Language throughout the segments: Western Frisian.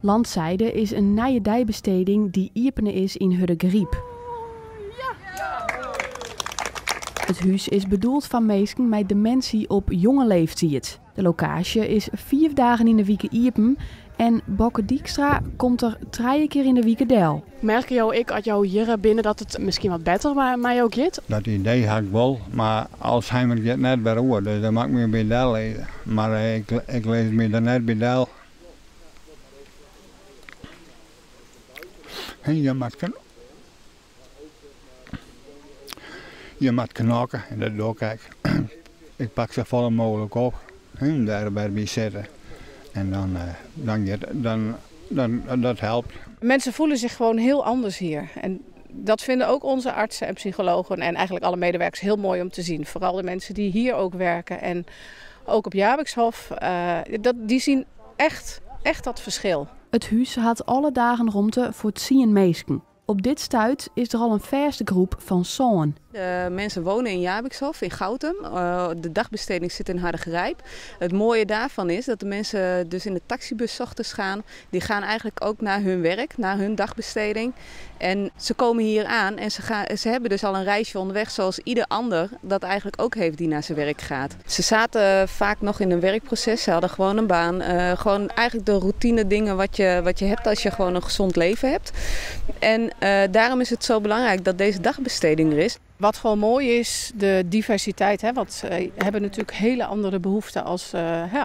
Landzijde is in nije deibesteding dy't iepene is yn Hurdegaryp. It hûs is bedoeld foar minsken mei demintsy op jonge leeftiid. De lokaasje is fiif dagen yn de wike iepen en Bokke Dykstra komt der trije kear yn de wike del. Merke jo ek as jo hjir binne dat it miskien wat better mei jo giet? Dat idee ha ik wol, mar Alzheimer giet net wer oer, dus dêr moat ik my by dellizze. Mar ik lis my der net by del. Je moat je moat knokke en dat doch ik ek. Ik pak safolle mooglik op, dêr wer by sitte. En dan, dan giet, dan, dan, dat helpt. Mensen voelen zich gewoon heel anders hier. En dat vinden ook onze artsen en psychologen en eigenlijk alle medewerkers heel mooi om te zien. Vooral de mensen die hier ook werken en ook op Jabikshof. Dat, die zien echt, echt dat verschil. It hûs hat alle dagen romte foar 10 minsken. Op dit stuit is der al in fêste groep fan sân. De mensen wonen in Jabikshof in Goutum. De dagbesteding zit in Hardegarijp. Het mooie daarvan is dat de mensen dus in de taxibus 's ochtends gaan. Die gaan eigenlijk ook naar hun werk, naar hun dagbesteding. En ze komen hier aan en ze hebben dus al een reisje onderweg zoals ieder ander dat eigenlijk ook heeft die naar zijn werk gaat. Ze zaten vaak nog in een werkproces, ze hadden gewoon een baan. Gewoon eigenlijk de routine dingen wat je hebt als je gewoon een gezond leven hebt. En daarom is het zo belangrijk dat deze dagbesteding er is. Wat gewoon mooi is, de diversiteit. Hè, want ze hebben natuurlijk hele andere behoeften als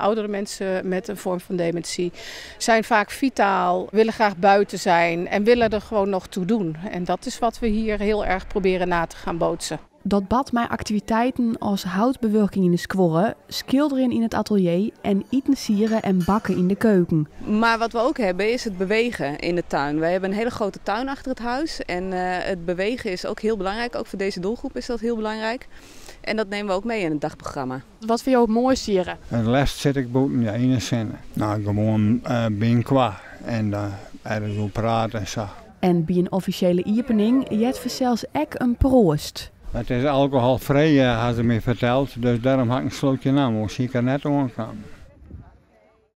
oudere mensen met een vorm van dementie. Zijn vaak vitaal, willen graag buiten zijn en willen er gewoon nog toe doen. En dat is wat we hier heel erg proberen na te gaan bootsen. Dat bart mei aktiviteiten as houtbewurking yn de skuorre, skilderjen yn it atelier en itensieden en bakken yn de keuken. Maar wat we ook hebben is het bewegen in de tuin. Wij hebben een hele grote tuin achter het huis en het bewegen is ook heel belangrijk. Ook voor deze doelgroep is dat heel belangrijk. En dat nemen we ook mee in het dagprogramma. Wat vind je het mooiste hier? Het lêst sit ik bûten, ja, yn de sinne. Nou, gewoan byinoar en ergens oer prate en sa. En by in offisjele iepening heart fansels ek in proast. It is alkoholfrij, ha se my ferteld, dus dêrom ha ik in slokje naam, oars hie ik der net oankaam.